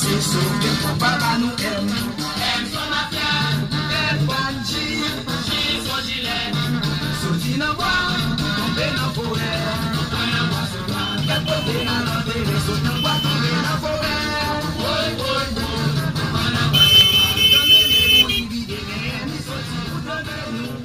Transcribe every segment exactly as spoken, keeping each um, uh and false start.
Soke konpa ba nou M. M fò mafya, M fò Anji, Anji fò jilè. Soti nan bwa, tonbe nan forè. Kèk kote n al antere, sot nan bwa, tonbe nan forè. Woy, woy, woy, ann anvanse. Tann men moun ki vide men, li soti pou tann nou.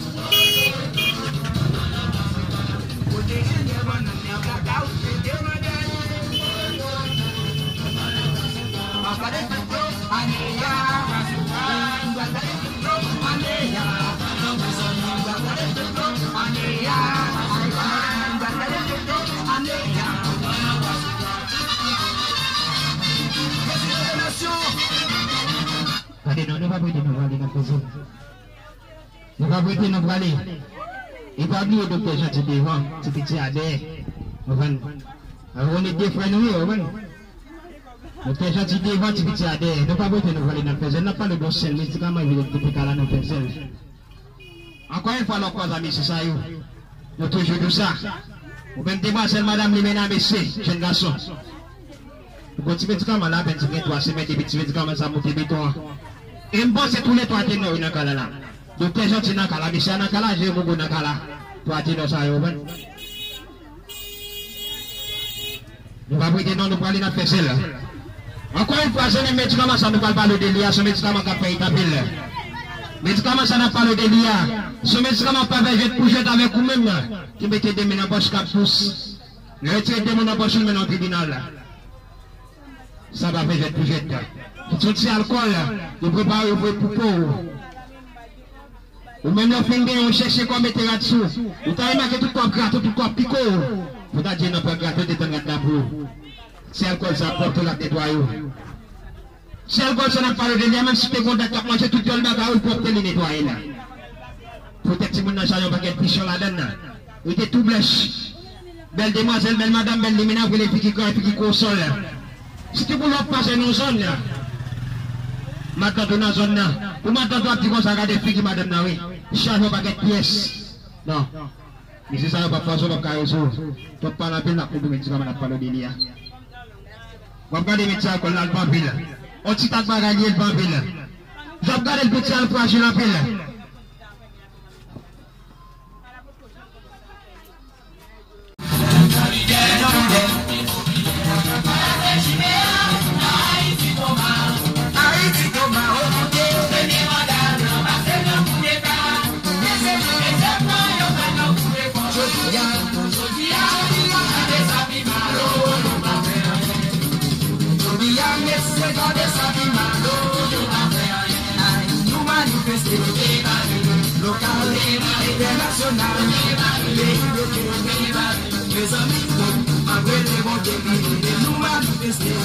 Gade non, nou pa prete, nou prale nan fè zòn. Nou pa prete, nou prale. E pa bliye Doktè Janti devan, Ti Piti a dèyè. Ou konprann? Alò, nou de frè nou ye, ou konprann? Doktè Janti devan, Ti Piti a dèyè. Nou pa prete, nou prale nan fè zòn. N ap pale de yon sèl medikaman, epi T P K la nan fè zòn. Ankò yon fwa, lòt kwa zam mesye sa yo. Nou toujou di w sa. Ou menm demwazèl, madanm, limena, mesye, jèn gason. Bon, ti medikaman la, apèn ti gen twa semèn depi ti medikaman sa monte beton an. E m panse tou le twa tenò yo nan kay la la. Doktè Janti nan kay la, mesye a nan kay la, Jere Mogo nan kay la. Twa tenò sa yo, ou konprann? Nou pa prete non, nou prale n ap fè sèl. Ankò yon fwa, se menm medikaman sa nou pral pale de li a, se yon medikaman k ap fè eta pil. Medikaman sa n ap pale de li a, se yon medikaman k pa fè jwèt pou jwèt avèk ou menm ki mete de men nan pòch k ap dous. Lè yo tire de men nan pòch ou, l mennen w tribinal. Sa pa fè jwèt pou jwèt. Se yon ti alkòl yo prepare, yo voye pou po w. Ou menm lè w fin genyen, ou chèche kò mete rad sou ou. Ou ta remake tout kò ap grate w, tout kò ap pike w. Pou ta di non, pran grate w, detann rad la pou ou. Se alkòl sa pwòpte l ap netwaye w. Se alkòl sa n ap pale de li a, menm si te gon dat k ap manje tout dyòl bagay ou, l pwòpte li netwaye la. Poutèt timoun nan chaje yon pakèt pichon ladann nan. Li te tou blanch. Bèl demwazèl, bèl madanm, bèl limena, vre le figi gran, figi kosòl. Si te pou lòt pase nan zòn nan, matant ou nan zòn nan, pou matant ou ap di konsa, gade figi madanm nan wi, chaje yon pakèt pyès. Non. Mesye sa yo p ap fason, p ap karese w. Twòp pale anpil, n ap konpli medikaman n ap pale de li a. W ap gade medsen alkòl la, l pa anpil. On ti tak bagay li ye, l pa anpil. J ap gade l piti a, l frajil anpil. Jodi a, jodi a, jodi a, gade sa pi mal, oh, nou pa fè anyen. Jodi a, mesye, gade sa pi mal, oh, nou pa fè anyen. Nou manifeste, lokal, entènasyonal, peyi bloke. Mezanmi, nou pa rele Bondye, nou manifeste.